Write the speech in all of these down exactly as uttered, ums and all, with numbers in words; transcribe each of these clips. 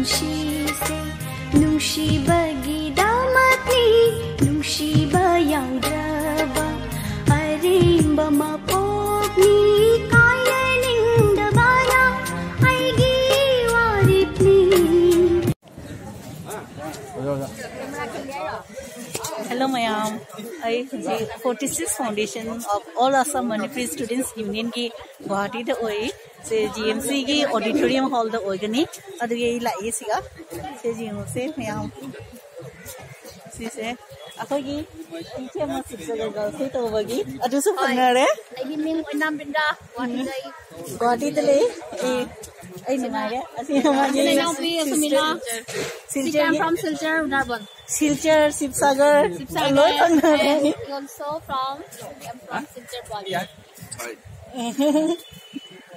ꯅꯨꯡꯁꯤꯁꯦ ꯅꯨꯡꯁꯤꯕꯒꯤꯗꯃꯛꯅꯤ, ꯅꯨꯡꯁꯤꯕ ꯌꯥꯎꯗ꯭ꯔꯕ ꯑꯔꯦꯝꯕ ꯃꯄꯣꯛꯅꯤ, ꯀꯥꯏꯅꯅꯤꯡꯗꯕꯅ ꯑꯩꯒꯤ ꯋꯥꯔꯦꯞꯅꯤ꯫ Hello ꯃꯌꯥꯝ, ꯑꯩ ꯍꯧꯖꯤꯛ forty six Foundation of All Assam Manipuri Students Unionꯒꯤ ꯒꯨꯋꯥꯍꯥꯇꯤꯗ ꯑꯣꯏ꯫ ꯁꯦ ꯖꯤ ꯑꯦꯝ ꯁꯤꯒꯤ auditorium hallꯗ ꯑꯣꯏꯒꯅꯤ꯫ ꯑꯗꯨꯒꯤ ꯑꯩ ꯂꯥꯛꯏ ꯁꯤꯒ꯫ ꯁꯦ ꯌꯦꯡꯉꯨꯁꯦ ꯃꯌꯥꯝ꯫ ꯁꯤꯁꯦ ꯑꯩꯈꯣꯏꯒꯤ ꯏꯆꯦ ꯑꯃ ꯁꯤꯠꯆꯒ ꯒꯔꯜꯁꯀꯤ ꯇꯧꯕꯒꯤ ꯑꯗꯨꯁꯨ ꯐꯪꯅꯔꯦ꯫ ꯑꯩꯒꯤ ꯃꯤꯡ ꯑꯣꯏꯅꯥꯝ ꯕꯤꯟꯗ꯭ꯔꯥ, ꯒꯨꯋꯥꯍꯥꯇꯤꯗ ꯑꯩ ꯒꯨꯋꯥꯍꯥꯇꯤꯗ ꯂꯩ꯫ ꯑꯩ, ꯑꯩ ꯅꯨꯡꯉꯥꯏꯔꯦ꯫ ꯑꯁꯤ ꯑꯃꯒꯤ ꯁꯤꯅ ꯏꯅꯥꯎꯄꯤ ꯑꯁꯨꯃꯤꯂꯥ꯫ ꯁꯤꯜꯆꯔꯒꯤ ꯁꯤꯜꯆꯔ, ꯎꯅꯥꯔꯕꯟ꯫ ꯁꯤꯜꯆꯔ, ꯁꯤꯕꯁꯥꯒꯔ, ꯁꯤꯕꯁꯥꯒꯔ꯫ ꯂꯣꯏ ꯐꯪꯅꯔꯦ꯫ I am also from, I am from Silchar Guwahati.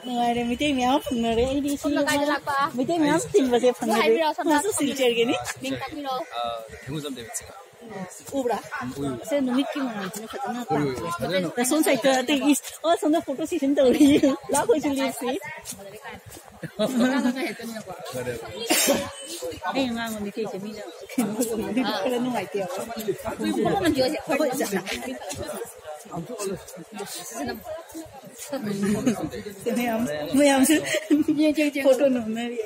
ꯅꯨꯡꯉꯥꯏꯔꯦ, ꯃꯤꯇꯩ ꯃꯌꯥꯝ ꯐꯪꯅꯔꯦ꯫ ꯑꯩꯗꯤ ꯁꯤ ꯁꯣꯝꯅ ꯀꯥꯏꯗ ꯂꯥꯛꯄ? ꯃꯤꯇꯩ ꯃꯌꯥꯝ ꯇꯤꯟꯕꯁꯦ ꯐꯪꯅꯔꯦ꯫ ꯍꯥꯏꯕꯤꯔꯛꯑꯣ, ꯁꯣꯝꯗ ꯃꯥꯁꯨ ꯁꯤꯜꯆꯔꯒꯤꯅꯤ꯫ ꯃꯤꯡ ꯇꯥꯛꯄꯤꯔꯛꯑꯣ꯫ ꯊꯦꯡꯒꯨꯖꯝ ꯗꯦꯕꯤꯠꯁꯤꯡꯍ꯫ ꯎꯕ꯭ꯔꯥ? ꯁꯦ ꯅꯨꯃꯤꯠꯀꯤ ꯃꯉꯥꯜꯁꯤꯅ ꯐꯖꯅ ꯇꯥꯛꯄ꯫ ꯑꯁꯣꯝ ꯁꯥꯏꯠꯇ ꯑꯇꯩ ꯏꯁ-, ꯑꯣ, ꯁꯣꯝꯗ photo session ꯇꯧꯔꯤ꯫ ꯂꯥꯛꯈꯣꯏꯁꯨ ꯂꯦꯞꯁꯤ꯫ ꯑꯩ ꯑꯉꯥꯡꯕ ꯃꯤꯇꯩꯁꯦ ꯃꯤꯅ ꯀꯩꯅꯣ ꯇꯧꯕꯗꯤ ꯈꯔ ꯅꯨꯡꯉꯥꯏꯇꯦꯕ꯫ ꯑꯩꯈꯣꯏ ꯆꯠꯅ꯫ ꯃꯌꯥꯝ, ꯃꯌꯥꯝꯁꯨ photo ꯅꯝꯅꯔꯤ꯫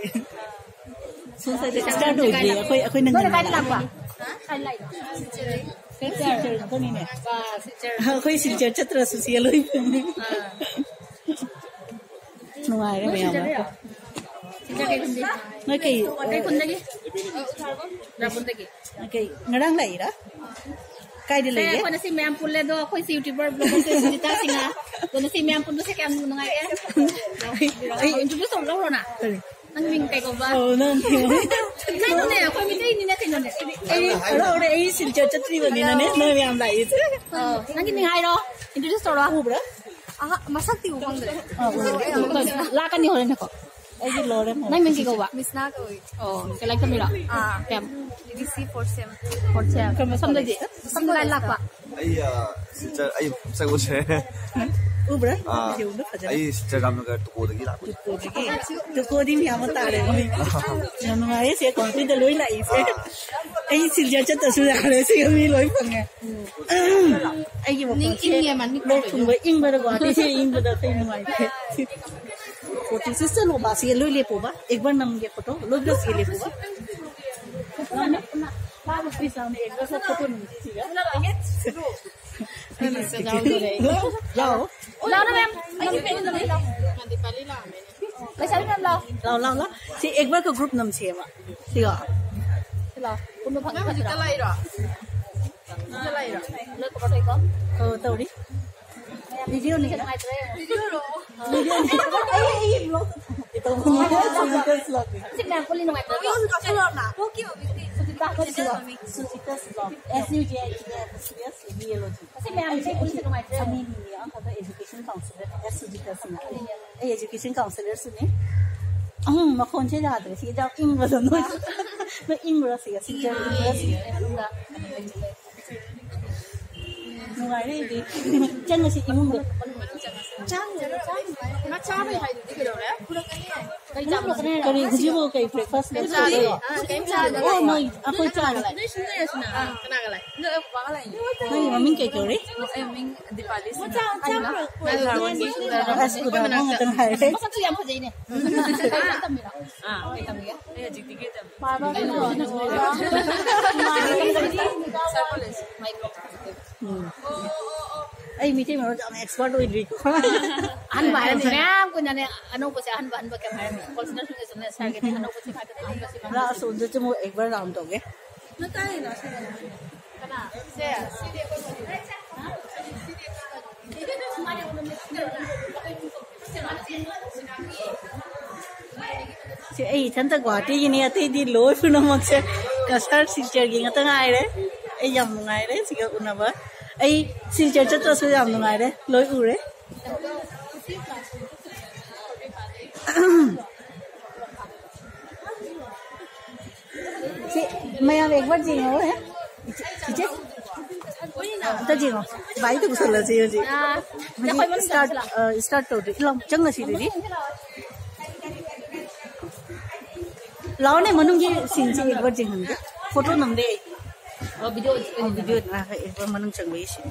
ꯁꯣꯝ ꯁꯥꯏꯗ start ꯑꯣꯏꯗ꯭ꯔꯤ꯫ ꯑꯩꯈꯣꯏ, ꯑꯩꯈꯣꯏꯅ ꯅꯣꯏꯅ ꯀꯥꯏꯗ ꯉꯟꯅ ꯂꯥꯛꯄ? ꯍꯥ? ꯀꯥꯏꯗ ꯂꯥꯛꯏꯅꯣ? ꯁꯤꯜꯆꯔ꯫ ꯁꯤꯜꯆꯔ ꯉꯥꯛꯇꯅꯤꯅꯦ꯫ ꯑꯥ, ꯁꯤꯜꯆꯔ꯫ ꯑꯩꯈꯣꯏ ꯁꯤꯜꯆꯔ ꯆꯠꯇ꯭ꯔꯁꯨ ꯁꯤꯒ ꯂꯣꯏ ꯐꯪꯉꯦ꯫ ꯑꯥ꯫ ꯅꯨꯡꯉꯥꯏꯔꯦ ꯃꯌꯥꯝ꯫ ꯁꯤꯜꯆꯔꯗꯩꯔꯣ? ꯁꯤꯜꯆꯔ ꯀꯩ ꯈꯨꯟꯗꯤ? ꯅꯣꯏ ꯀꯩ, ꯀꯩ ꯈꯨꯟꯗꯒꯤ? ꯗ꯭ꯔꯥꯄꯨꯟꯗꯒꯤ꯫ ꯅꯣꯏ ꯀꯩ, ꯉꯔꯥꯡ ꯂꯥꯛꯏꯔꯥ? ꯀꯥꯏꯗ ꯁꯦ, ꯂꯩꯒꯦ? ꯑꯩꯈꯣꯏꯅ ꯁꯤ ꯃꯌꯥꯝ ꯄꯨꯜꯂꯦ ꯑꯗꯣ, ꯑꯩꯈꯣꯏ ꯁꯤ YouTuber blogger ꯁꯦ ꯁꯨꯖꯤꯇꯥ ꯁꯤꯡꯍ꯫ ꯑꯗꯨꯅ ꯁꯤ ꯃꯌꯥꯝ ꯄꯨꯟꯕꯁꯦ ꯀꯌꯥꯝ ꯅꯨꯡꯉꯥꯏꯔꯦ? ꯑꯩ, ꯑꯩ introduce ꯇꯧ ꯂꯧꯔꯣ ꯅꯪ? ꯀꯔꯤ? ꯅꯪ ꯃꯤꯡ ꯀꯩ ꯀꯧꯕ? ꯑꯣ, ꯅꯪ ꯀꯩꯅꯣꯅꯦ, ꯑꯩꯈꯣꯏ ꯃꯤꯇꯩꯅꯤꯅ ꯀꯩꯅꯣꯅꯦ꯫ ꯑꯩ ꯍꯔꯥꯎꯔꯦ, ꯑꯩ ꯁꯤꯜꯆꯔ ꯆꯠꯇ꯭ꯔꯤꯕꯅꯤꯅꯅꯦ, ꯅꯣꯏ ꯃꯌꯥꯝ ꯂꯥꯛꯏꯁꯦ꯫ ꯑꯣ, ꯅꯪꯒꯤ ꯃꯤꯡ ꯍꯥꯏꯔꯣ, introduce ꯇꯧꯔꯣ꯫ ꯎꯕ꯭ꯔꯥ? ꯑꯍ, ꯃꯁꯛꯇꯤ ꯎ ꯐꯪꯗ꯭ꯔꯦ꯫ ꯑꯥ, ꯎ꯫ ꯂꯥꯛꯀꯅꯤ ꯍꯣꯔꯦꯟ ꯅꯀꯣ꯫ ꯑꯩꯒꯤ ꯂꯣꯏꯔꯦ꯫ ꯅꯪ ꯃꯤꯡ ꯀꯩ ꯀꯧꯕ? ꯃꯤꯁꯅꯥ ꯀꯧꯏ꯫ ꯑꯣ, ꯀꯩ ꯂꯥꯏꯔꯤꯛ ꯇꯝꯃꯤꯔꯣ? ꯑꯥ꯫ ꯀꯌꯥꯝ? B C fourth sem꯫ Fourth sem꯫ ꯀꯔꯝꯕ ꯁꯣꯝꯗꯗꯤ? ꯀꯣꯂꯦꯖꯇ? ꯁꯣꯝꯗ ꯀꯥꯏ ꯂꯥꯛꯄ? ꯑꯩ, ꯑ, ꯁꯤꯜꯆꯔ, ꯑꯩ ꯁꯒꯣꯜꯁꯦ꯫ ꯎꯕ꯭ꯔꯥ? ꯑꯥ, ꯌꯦꯡꯉꯨꯅꯦ ꯐꯖꯅ꯫ ꯑꯩ ꯁꯤꯜꯆꯔ ꯔꯥꯝꯅꯒꯔ ꯇꯨꯀꯣꯗꯒꯤ ꯂꯥꯛꯄꯅꯦ꯫ ꯇꯨꯀꯣꯗꯒꯤ, ꯇꯨꯀꯣꯗꯤ ꯃꯤ ꯑꯃ ꯇꯥꯔꯦ ꯃꯣꯏ꯫ ꯌꯥꯝ ꯅꯨꯡꯉꯥꯏꯌꯦ ꯁꯦ, ꯀꯣꯐꯤꯗ ꯂꯣꯏ ꯂꯥꯛꯏꯁꯦ꯫ ꯑꯩ ꯁꯤꯜꯆꯔ ꯆꯠꯇꯁꯨ ꯌꯥꯔꯦ, ꯁꯤꯒ ꯃꯤ ꯂꯣꯏ ꯐꯪꯉꯦ꯫ ꯑꯩꯒꯤ ꯃꯈꯣꯟꯁꯦ ꯏꯪꯉꯦ, ꯃꯅꯤꯄꯨꯔꯗ ꯂꯣꯛ ꯊꯨꯡꯕ ꯏꯪꯕꯗꯀꯣ, ꯑꯇꯩꯁꯦ ꯏꯪꯕꯗ ꯑꯇꯩ ꯅꯨꯡꯉꯥꯏꯇꯦ꯫ ꯐꯣꯔꯇꯤ ꯁꯤꯛꯁꯇ ꯂꯣꯕꯥ, ꯁꯤꯒ ꯂꯣꯏ ꯂꯦꯞꯄꯣꯕ, ꯑꯦꯛꯕꯥꯔ ꯅꯝꯒꯦ ꯐꯣꯇꯣ, ꯂꯣꯏ ꯁꯤꯒ ꯂꯦꯞꯄꯣꯕ꯫ ꯂꯥꯎꯅꯦ, ꯂꯥꯎꯅꯦ, please, ꯂꯥꯎꯅꯦ, ꯑꯦꯛꯕꯥꯔ ꯐꯣꯇꯣ ꯅꯝꯒꯦ ꯁꯤꯒ꯫ ꯂꯥꯛꯑꯣ꯫ ꯂꯥꯛꯑꯣ, ꯃꯦꯝ꯫ ꯑꯩꯒꯤ ꯄꯦꯟ ꯑꯃ ꯂꯩ, ꯂꯥꯛꯑꯣ꯫ ꯂꯩꯁꯥꯕꯤ ꯃꯌꯥꯝ ꯂꯥꯛꯑꯣ꯫ ꯂꯥꯛꯑꯣ, ꯂꯥꯛꯑꯣ, ꯂꯥꯛꯑꯣ꯫ ꯁꯤ ꯑꯦꯛꯕꯥꯔ ꯀ ꯒ꯭ꯔꯨꯞ ꯅꯝꯁꯦꯕ꯫ ꯁꯤꯒ꯫ ꯁꯤ ꯂꯥꯛꯑꯣ꯫ ꯄꯨꯟꯕ ꯐꯪꯗꯕ ꯅꯪ ꯍꯧꯖꯤꯛꯇ ꯅꯠꯇ꯭ꯔꯣ? ꯂꯥꯛꯏꯔꯣ? ꯍꯧꯖꯤꯛꯇ ꯂꯥꯛꯏꯔꯣ? ꯂꯣꯏ ꯀꯣꯚꯔ ꯇꯧꯏꯀꯣ? ꯑꯣ, ꯇꯧꯔꯤ꯫ ꯃꯌꯥꯝ ꯚꯤꯗꯤꯑꯣꯅꯤ꯫ ꯅꯨꯡꯉꯥꯏꯇ꯭ꯔꯦ꯫ ꯚꯤꯗꯤꯑꯣꯅꯤ꯫ ꯑꯩ, ꯑꯩ ꯕ꯭ꯂꯣꯛ ꯇꯧꯕꯅꯦ꯫ ꯁꯨꯖꯤꯇꯥ ꯕ꯭ꯂꯣꯛ꯫ ꯁꯤ ꯃꯌꯥꯝ ꯄꯨꯜꯂꯤ ꯅꯨꯡꯉꯥꯏꯇ꯭ꯔꯣ? Sujita blog. Sujita blog. S U G I T A B C S B L O T. ꯑꯁꯤ ꯃꯌꯥꯝꯁꯦ ꯄꯨꯟꯁꯤ ꯅꯨꯡꯉꯥꯏꯇ꯭ꯔꯦ꯫ ꯑꯅꯤꯅꯤ ꯑꯃꯈꯛꯇ ꯑꯦꯖꯨꯀꯦꯁꯟ ꯀꯥꯎꯟꯁꯤꯂꯔ ꯑꯦꯁ ꯁꯨꯖꯤꯇꯥꯁꯤꯅ꯫ ꯑꯩ ꯑꯦꯖꯨꯀꯦꯁꯟ ꯀꯥꯎꯟꯁꯤꯂꯔꯁꯨꯅꯦ꯫ ꯎꯝ, ꯃꯈꯣꯟꯁꯦ ꯌꯥꯗ꯭ꯔꯦ꯫ ꯁꯤ ꯌꯥꯝ ꯏꯪꯕꯗꯣ ꯅꯣꯏ꯫ ꯅꯣꯏ ꯏꯪꯕ꯭ꯔꯥ ꯁꯤꯒ? ꯁꯤ ꯌꯥꯝ ꯏꯪꯕ꯭ꯔꯥ ꯁꯤ? ꯅꯨꯡꯉꯥꯏꯔꯦ ꯑꯩꯗꯤ꯫ ꯆꯪꯉꯁꯤ ꯏꯃꯨꯡꯗ꯫ ꯆꯥꯕꯩ ꯍꯥꯏꯗꯨꯗꯤ ꯀꯩꯗꯧꯔꯦ? ꯀꯔꯤ ꯍꯧꯖꯤꯛꯐꯥꯎ ꯀꯩ ꯕ꯭ꯔꯦꯛꯐꯥꯁ ꯀꯩꯝ ꯆꯥꯗꯦ꯫ ꯑꯥ, ꯀꯩꯝ ꯆꯥꯗꯦ꯫ ꯑꯣ, ꯃꯣꯏ ꯑꯩꯈꯣꯏ ꯆꯥꯔꯦ꯫ ꯅꯣꯏ ꯁꯨꯝ ꯂꯩꯔꯁꯤꯅ꯫ ꯑꯥ, ꯀꯅꯥꯒ ꯂꯥꯛꯏ? ꯅꯣꯏ ꯕꯕꯥꯒ ꯂꯥꯛꯏꯅꯦ꯫ ꯅꯪꯒꯤ ꯃꯃꯤꯡ ꯀꯩ ꯀꯧꯔꯤ? ꯑꯩ ꯃꯃꯤꯡ ꯗꯤꯄꯥꯂꯤ ꯁꯤꯅ꯫ ꯑꯁ, ꯎꯗꯕ ꯉꯥꯛꯇ ꯉꯥꯏꯔꯦ꯫ ꯃꯁꯛꯁꯨ ꯌꯥꯝ ꯐꯖꯩꯅꯦ꯫ ꯑꯥ, ꯀꯩ ꯇꯝꯃꯤꯒꯦ? ꯑꯩ ꯍꯧꯖꯤꯛ ꯗꯤꯒ꯭ꯔꯤ ꯇꯝꯃꯤ꯫ ꯁꯥꯔ ꯀꯣꯂꯦꯖ꯫ ꯎꯝ꯫ ꯑꯩ ꯃꯤꯇꯩ ꯃꯔꯣꯟꯁꯦ ꯌꯥꯝ ꯑꯦꯛꯁꯄꯔꯠ ꯑꯣꯏꯗ꯭ꯔꯤꯀꯣ꯫ ꯑꯍꯟꯕ ꯍꯥꯏꯔꯝꯃꯤ ꯃꯌꯥꯝ ꯀꯨꯏꯅꯅꯦ, ꯑꯅꯧꯕꯁꯦ ꯑꯍꯟꯕ ꯑꯍꯟꯕ ꯀꯌꯥꯝ ꯍꯥꯏꯔꯝꯃꯤ꯫ ꯀꯣꯜꯁꯤꯅ ꯁꯨꯝ ꯂꯩꯁꯤꯜꯂꯦ, ꯁꯥꯔꯒꯤꯗꯤ ꯑꯅꯧꯕꯁꯤ ꯉꯥꯛꯇꯅꯦ, ꯑꯍꯟꯕꯁꯤ ꯉꯥꯛꯇꯅꯦ꯫ ꯂꯥꯛꯑꯁꯨ ꯑꯗꯨ ꯆꯨꯝꯃꯨ ꯑꯦꯛꯕꯔ ꯔꯥꯎꯟ ꯇꯧꯒꯦ꯫ ꯅꯪ ꯀꯥꯏꯗꯩꯅꯣ ꯑꯁꯦꯡꯕꯩ? ꯀꯅꯥ? ꯁꯦ, ꯁꯤꯗꯤ ꯑꯩꯈꯣꯏ ꯁꯤꯗꯤ ꯑꯩꯈꯣꯏ ꯁꯤ ꯑꯩ ꯏꯊꯟꯇ ꯒꯨꯋꯥꯍꯥꯇꯤꯒꯤꯅꯤ, ꯑꯇꯩꯗꯤ ꯂꯣꯏ ꯄꯨꯝꯅꯃꯛꯁꯦ ꯀꯁꯥꯔ ꯁꯤꯜꯆꯔꯒꯤ ꯉꯥꯛꯇ ꯉꯥꯏꯔꯦ꯫ ꯑꯩ ꯌꯥꯝ ꯅꯨꯡꯉꯥꯏꯔꯦ ꯁꯤꯒ ꯎꯅꯕ꯫ ꯑꯩ ꯁꯤꯜꯆꯔ ꯆꯠꯇ꯭ꯔꯁꯨ ꯌꯥꯝ ꯅꯨꯡꯉꯥꯏꯔꯦ, ꯂꯣꯏ ꯎꯔꯦ꯫ ꯁꯤ ꯃꯌꯥꯝ ꯑꯦꯛꯕꯥꯔ ꯌꯦꯡꯉꯣ, ꯍꯦ? ꯏꯆꯦ, ꯏꯆꯦ? ꯑꯝꯇ ꯌꯦꯡꯉꯣ꯫ ꯚꯥꯏꯗ ꯄꯨꯁꯜꯂꯁꯤ ꯍꯧꯖꯤꯛ꯫ ꯑꯥ, ꯍꯧꯖꯤꯛ ꯑꯩꯈꯣꯏ ꯃꯅꯨꯡ start, ꯆꯪꯁꯤ ꯂꯥꯛꯑꯣ꯫ ꯑ, start ꯇꯧꯗ꯭ꯔꯤ꯫ ꯂꯥꯎ, ꯆꯪꯉꯁꯤ ꯑꯗꯨꯗꯤ꯫ ꯂꯥꯛꯑꯣꯅꯦ, ꯃꯅꯨꯡꯒꯤ sceneꯁꯦ ꯌꯦꯡꯕ ꯌꯦꯡꯍꯟꯒꯦ꯫ Photo ꯅꯝꯗꯦ ꯑꯩ꯫ ꯑꯣ, video ꯑꯣ, video ꯅ ꯍꯦꯛ ꯃꯅꯨꯡ ꯆꯪꯕꯒꯤ scene꯫